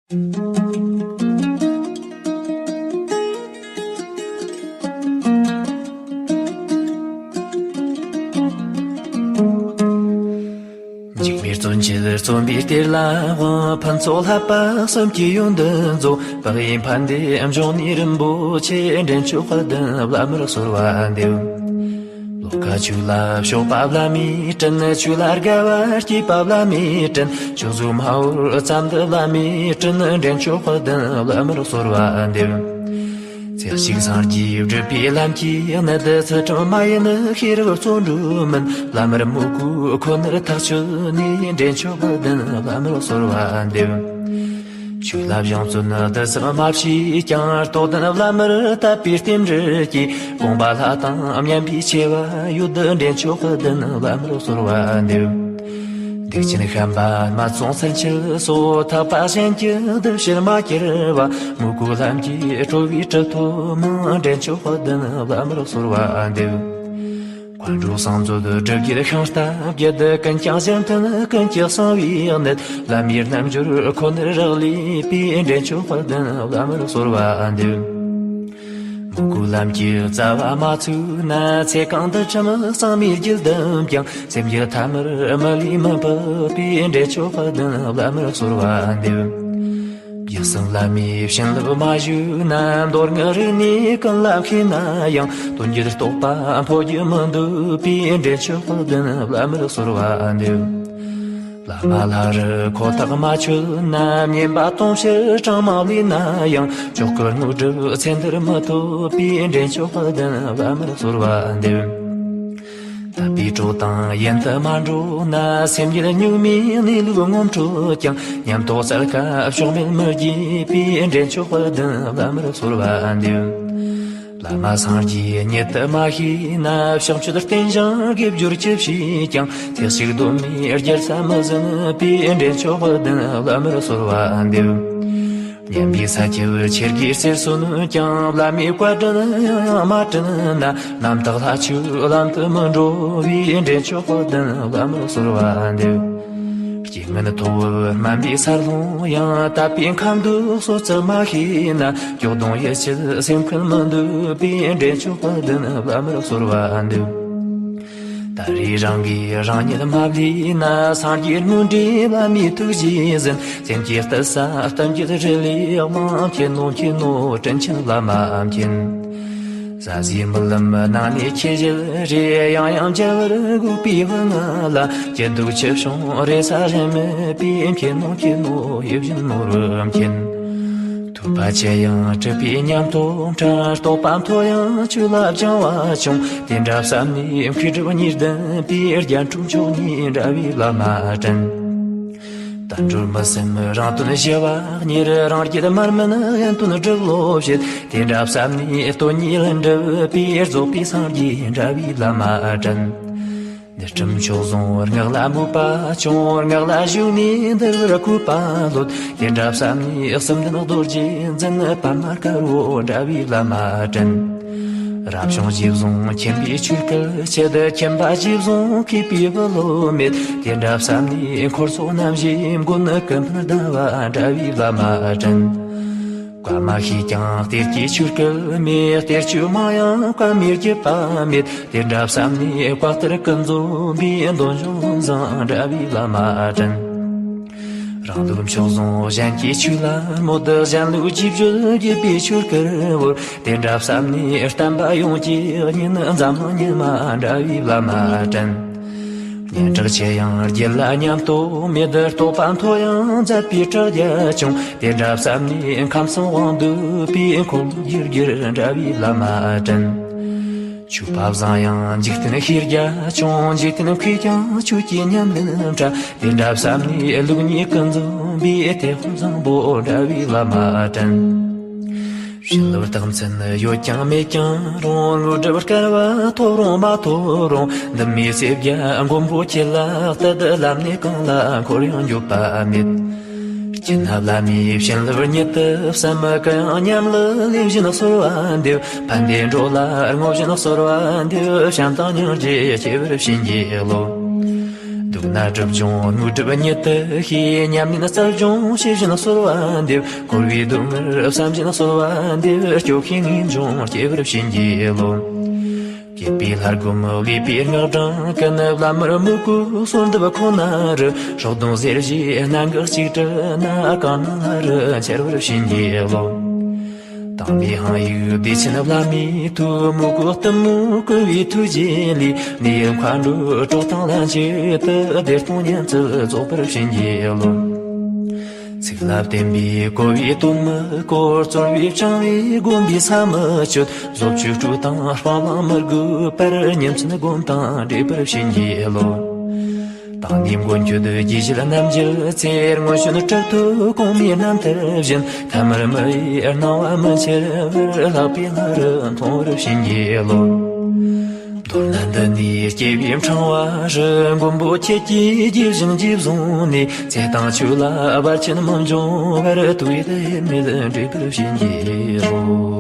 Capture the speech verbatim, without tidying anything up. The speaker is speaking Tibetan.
འཇིགས་མེད་བརྩོན་འགྲུས་རྩོམ་པའི་གཏེར་ལ་དབང་། ཕུན་ཚོགས་ལྷ་པ་གསུམ་གྱི་ཡོན་ཏན་རྫོགས། དཔག་ཡས་ཕན་བདེ་འབྱུང་གནས་རིན་པོ་ཆེ། འདྲེན་མཆོག་དཔལ་ལྡན་བླ་མར་གསོལ་བ་འདེབས། ལོ་ཀ་ཆོས་ལ་ཕྱོགས་པ་བླ་མའི་དྲིན། ཆོས་ལ་དགའ་བ་སྐྱེས་པ་བླ་མའི་དྲིན། ཆོས་གཟུགས་སྨྲ་བར་བརྩམས་འདི་བླ་མའི་དྲིན། འདྲེན་མཆོག་དཔལ་ལྡན་བླ་མར་གསོལ་བ་འདེབས། ཚེ་གཅིག་སངས་རྒྱས་སྒྲུབ་པའི་ལམ་གྱི་གནད། ཚུལ་ཁྲིམས་མ་ཡིན་ཤེས་རབ་བརྩོན་འགྲུས་མིན། བླ་མར་མོས་གུས་ཁོ་ནར་ཐག་ཆོད་ནས། འདྲེན་མཆོག་དཔལ་ལྡན་བླ་མར་གསོལ་བ་འདེབས། ཆོས་ལ་གཞུང་བཙུན་བསྡུ་ཙམ་མ་བྱས་ཀྱང་། རྟོགས་ལྡན་བླ་མར་དད་པའི་རྟེན་འབྲེལ་གྱིས། དགོངས་པ་ལྷ་དང་མཉམ་པའི་ཆེ་བ་ཡོད། འདྲེན་མཆོག་དཔལ་ལྡན་བླ་མར་གསོལ་བ་འདེབས། སྡིག་ཅན་བཤན་པ་སྨད་འཚོང་ཚུལ་འཆལ་སོགས། ཐེག་པ་གཞན་གྱི་སྡེ་ཕྱིར་མ་གྱུར་པ། མོས་གུས་ལམ་གྱིས་གྲོལ་བའི་གྲུབ་ཐོབ་མང་། འདྲེན་མཆོག་དཔལ་ལྡན་བླ་མར་གསོལ་བ་འདེབས། མཁའ་འགྲོ་གསུམ་མཛོད་སྒྲུབ་བརྒྱུད་ཤིང་རྟ་བརྒྱད། ཀུན་ཀྱང་གཞན་དོན་ཀུན་གྱི་གསང་བའི་གནད། བླ་མའི་རྣལ་འབྱོར་ཁོ་ནར་རག་ལས་པའི། འདྲེན་མཆོག་དཔལ་ལྡན་བླ་མར་གསོལ་བ་འདེབས། མོས་གུས་ལམ་གྱི་རྩ་བ་མ་ཚུགས་ན། ཚེ་གང་འདུལ་ཁྲིམས་གཙང་མའི་རྒྱུད་བསྡམས་ཀྱང་། སེམས་རྒྱུད་ཐ་མར་མི་ལུས་མི་འཕགས་པའི། འདྲེན་མཆོག་དཔལ་ལྡན་བླ་མར་གསོལ་བ་འདེབས། རྒྱུད་གསུམ་བླ་མའི་བྱིན་རླབས་མ་ཞུགས་ན། མདོ་སྔགས་རིག་གནས་ཀུན་ལ་མཁས་ན་ཡང་། དོན་བརྒྱུད་རྟོགས་པ་འཕོ་རྒྱུ་མི་འདོད་པའི། འདྲེན་མཆོག་དཔལ་ལྡན་བླ་མར་གསོལ་བ་འདེབས། བླ་མ་ལྷ་རུ་ཁོ་ཐག་མ་ཆོད་ན། བསྙེན་པ་དུང་ཕྱུར་གྲངས་མང་ལས་ན་ཡང་། མཆོག་གི་དངོས་གྲུབ་ཚེ་འདིར་མི་ཐོབ་པའི། འདྲེན་མཆོག་དཔལ་ལྡན་བླ་མར་གསོལ་བ་འདེབས། དད་པའི་གྲོགས་དང་ཡུན་དུ་མ་འགྲོགས་ན། སེམས་ཉིད་གཉུག་མའི་གནས་ལུགས་ངོམས་འཕྲོད་ཀྱང་། ཉམས་རྟོགས་རྩལ་ཁ་ཕྱོགས་མེད་མི་རྒྱས་པའི། འདྲེན་མཆོག་དཔལ་ལྡན་བླ་མར་གསོལ་བ་འདེབས། བླ་མ་སངས་རྒྱས་ཉིད་དུ་མ་ཤེས་ན། ཕྱག་མཆོད་རྟེན་བཞེངས་དགེ་སྦྱོར་ཅི་བྱས་ཀྱང་། ཚེ་གཅིག་གདོད་མའི་རྒྱལ་ས་མི་ཟིན་པའི། འདྲེན་མཆོག་དཔལ་ལྡན་བླ་མར་གསོལ་བ་འདེབས། སྙན་པའི་ས་ཁྱབ་ཆེར་གྱིས་གསེར་སོན་ཀྱང་། བླ་མའི་བཀའ་དྲིན་ཡང་ཡང་མ་དྲན་ན། རྣམ་དག་ལྷ་ཆོས་ལམ་དུ་མི་འགྲོ་བའི། འདྲེན་མཆོག་དཔལ་ལྡན་བླ་མར་གསོལ་བ་འདེབས། རྐྱེན་ངན་ཐོག་བུ་དམན་པའི་སར་ལྷུང་ཡང་། དད་པའི་ཁ་འདོན་གསོལ་ཚུལ་མ་ཤེས་ན། སྐྱོ་གདུང་ཡིད་ཆད་སེམས་ཁུར་མི་འདོད་པའི། འདྲེན་མཆོག་དཔལ་ལྡན་བླ་མར་གསོལ་བ་འདེབས། ད་རེས་རང་གིས་རང་ཉིད་མ་བསླུས་ན། སངས་རྒྱས་དངོས་འབྲེལ་བླ་མའི་ཐུགས་རྗེས་ཟིན། སེམས་ཀྱི་གཏད་ས་གཏམ་གྱི་རི་ལས་མང་། མཁྱེན་ནོ་མཁྱེན་ནོ་དྲིན་ཆེན་བླ་མ་མཁྱེན། ཟ་ཟིའི་རྨི་ལམ་ནང་ནས་ཁྱེད་ཞལ་རེ། ཡང་ཡང་མཇལ་བར་སྒུག་པའི་དབུ་ང་ལ། སྐྱིད་སྡུག་ཆུ་བྱུང་རེ་ས་རིན་མེད་པའི། མཁྱེན་ནོ་མཁྱེན་ནོ་ཡིད་བཞིན་ནོར་བུ་མཁྱེན། ཐོས་པ་ཆེ་ཡང་གྲུབ་པའི་ཉམས་རྟོགས་ཕྲ། རྟོགས་པ་མཐོ་ཡང་ཆོས་ལ་སྦྱང་བ་ཆུང་། དེ་འདྲ་བསམ་ནས་མཁས་གྲུབ་གཉིས་ལྡན་པའི། རྒྱན་དྲུག་མཆོག་གཉིས་འདྲ་བའི་བླ་མ་དྲན། དལ་འགྲོར་མི་སེམས་རང་དོན་ཞི་བ་གཉེར། རང་རྒྱུད་མར་མེད་ཡོན་ཏན་སྒྲུབ་བློ་བྱེད། དེ་འདྲ་བསམ་ནས་དོན་གཉིས་ལ་འགྲུབ་པའི། རྫོགས་པའི་སངས་རྒྱས་འདྲ་བའི་བླ་མ་དྲན། འདུལ་ཁྲིམས་མཆོག་བཟུང་སྔགས་ལ་མོས་པ་ཆུང་། སྔགས་ལ་ཞུགས་ནས་འདུལ་བར་གུས་པ་ལོད། དེ་འདྲ་བསམ་ནས་གསུམ་ལྡན་རྡོ་རྗེ་འཛིན། པདྨ་དཀར་པོ་འདྲ་བའི་བླ་མ་དྲན། རབ་བྱུང་རྗེས་བཟུང་མཁྱེན་པའི་ཆོས་སྐུལ་བྱེད། མཁྱེན་པ་རྗེས་བཟུང་མཁས་པའི་བུ་སློབ་མེད། དེ་འདྲ་བསམ་ནས་འཁོར་ཚོགས་རྣམ་བཞིའི་མགོན། ཀུན་ཕན་ཟླ་བ་འདྲ་བའི་བླ་མ་དྲན། བཀའ་མ་ཤེས་ཀྱང་གཏེར་གྱི་ཆོས་སྐུལ་མེད། གཏེར་ཆོས་མང་ཡང་བཀའ་མའི་བརྒྱུད་པ་མེད། དེ་འདྲ་བསམ་ནས་བཀའ་གཏེར་ཀུན་འཛོམས་པའི། འདོད་འཇོ་ལམ་བཟང་འདྲ་བའི་བླ་མ་དྲན། རང་ལུགས་མཆོག་བཟུང་གཞན་གྱི་ཆོས་ལ་མོལ། གཞན་ལུགས་ཀྱི་བརྗོད་བརྒྱུད་པའི་ཆོས་སྐུལ་བོར། དེ་འདྲ་བསམ་ནས་བསྟན་པ་ཡོངས་ཀྱི་གཉེན། འཛམ་གླིང་ཉི་མ་འདྲ་བའི་བླ་མ་དྲན། སྙན་གྲགས་ཆེ་ཡང་རྒྱུད་ལ་ཉམས་རྟོགས་མེད། རྟོགས་པ་མཐོ་ཡང་མཛད་པའི་གྲགས་རྒྱ་ཆུང་། དེ་འདྲ་བསམ་ནས་ཁམས་གསུམ་དབང་འདུས་པའི། འཁོར་ལོ་རྒྱུད་རྒྱུད་འདྲ་བའི་བླ་མ་དྲན། ཆོས་པ་བཟང་ཡང་འཇིག་རྟེན་ཤེས་རྒྱ་ཆུང་། འཇིག་རྟེན་མཁས་ཀྱང་ཆོས་ཀྱི་ཉམས་ལེན་ཕྲ། དེ་འདྲ་བསམ་ནས་ལུགས་གཉིས་ཀུན་འཛོམས་པའི། དེ་དཔལ་བཟང་པོ་འདྲ་བའི་བླ་མ་དྲན། བྱིན་རླབས་རྟགས་མཚན་ཡོད་ཀྱང་མེད་ཀྱང་རུང་། དངོས་གྲུབ་སྐལ་བ་ཐོབ་རུང་མ་ཐོབ་རུང་། འདི་མོའི་སེར་སྐྱ་མགོན་པོ་ཁྱེད་ལ་གཏད། བླ་མེད་གང་ལ་འཁོར་ཡང་འགྱོད་པ་མེད། སྤྱིར་ན་བླ་མའི་བྱིན་རླབས་ཉིད་དུ་བསམ། གུ་ཡངས་ཉམས་ལ་ལེགས་བཞིན་གསོལ་བ་འདེབས། ཕན་བདེ་འགྲོ་ལ་བསྔོ་བཞིན་གསོལ་བ་འདེབས། བྱམས་དང་སྙིང་རྗེ་སྐྱེ་བར་བྱིན་གྱིས་རློབས། སྡུག་བསྔལ་སྒྲིབ་སྦྱོང་དངོས་གྲུབ་ཉིད་དུ་ཤེས། ཉམས་ལེན་རྩལ་སྦྱོང་བྱེད་བཞིན་གསོལ་བ་འདེབས། འཁོར་བའི་སྡུག་བསྔལ་བསམ་བཞིན་གསོལ་བ་འདེབས། སྐྱོབ་ཤིང་ངེས་འབྱུང་སྐྱེ་བར་བྱིན་གྱིས་རློབས། བསྐྱེད་པའི་ལྷ་སྒོམ་བློས་པའི་སྔགས་བགྲང་ཀུན། བླ་མར་དམིགས་བཀོད་གསོལ་འདེབས་ཁོ་ན་རུ། སྲོག་དང་ཟེར་བཞིའི་གནད་འགག་གཅིག་དྲིལ་ན། གང་སྣང་ལྷ་རུ་འཆར་བར་བྱིན་གྱིས་རློབས། དང་པོའི་དབང་ཡུལ་བདེ་ཆེན་བླ་མའི་ཐུགས། དམིགས་བཀོད་གཏི་མུག་བསྐུལ་བའི་ཐུགས་རྗེ་ལས། ནད་ཡམས་མཁའ་འགྲོ་གྲོགས་དང་ལྷན་ཅིག་ཏུ། བདེ་སྟོང་ཉིན་བཅུ་རྫོགས་པར་བྱིན་གྱིས་རློབས། ཚིག་ལ་བརྟེན་པའི་བཀོད་པའི་དོན་མི་བསྐོར། རྩོལ་བས་བཅིངས་པའི་སྒོམ་པས་ས་མི་གཅོད། བཟོ་བཅོས་སྤྲོས་དང་སྤང་བླང་མི་དགོས་པར། ཉིན་མཚན་སྒོམ་དང་འདྲེས་པར་བྱིན་གྱིས་རློབས། དང་ནི་མགོན་ཁྱོད་དགྱེས་བཞེད་རྣམ་འབྱེད་ཚེ། སྔོན་བྱོན་གྲུབ་ཐོབ་གོང་མའི་རྣམ་ཐར་བཞིན། ཐ་མལ་མི་ཡི་སྣང་བ་མི་འཆར་བར། ལྷག་པའི་ལྷ་རུ་མཐོང་བར་བྱིན་གྱིས་རློབས། མདོར་ན་འདི་ནས་སྐྱེས་པའི་ཕྲེང་བ་རུ། མགོན་པོ་ཁྱེད་ཀྱིས་དགྱེས་བཞིན་རྗེས་བཟུང་ནས། ཚེ་དང་ཆོས་ལ་བར་ཆད་མི་འབྱུང་བར། དུས་དང་དབྱེར་མེད་འདྲེས་པར་བྱིན་གྱིས་རློབས།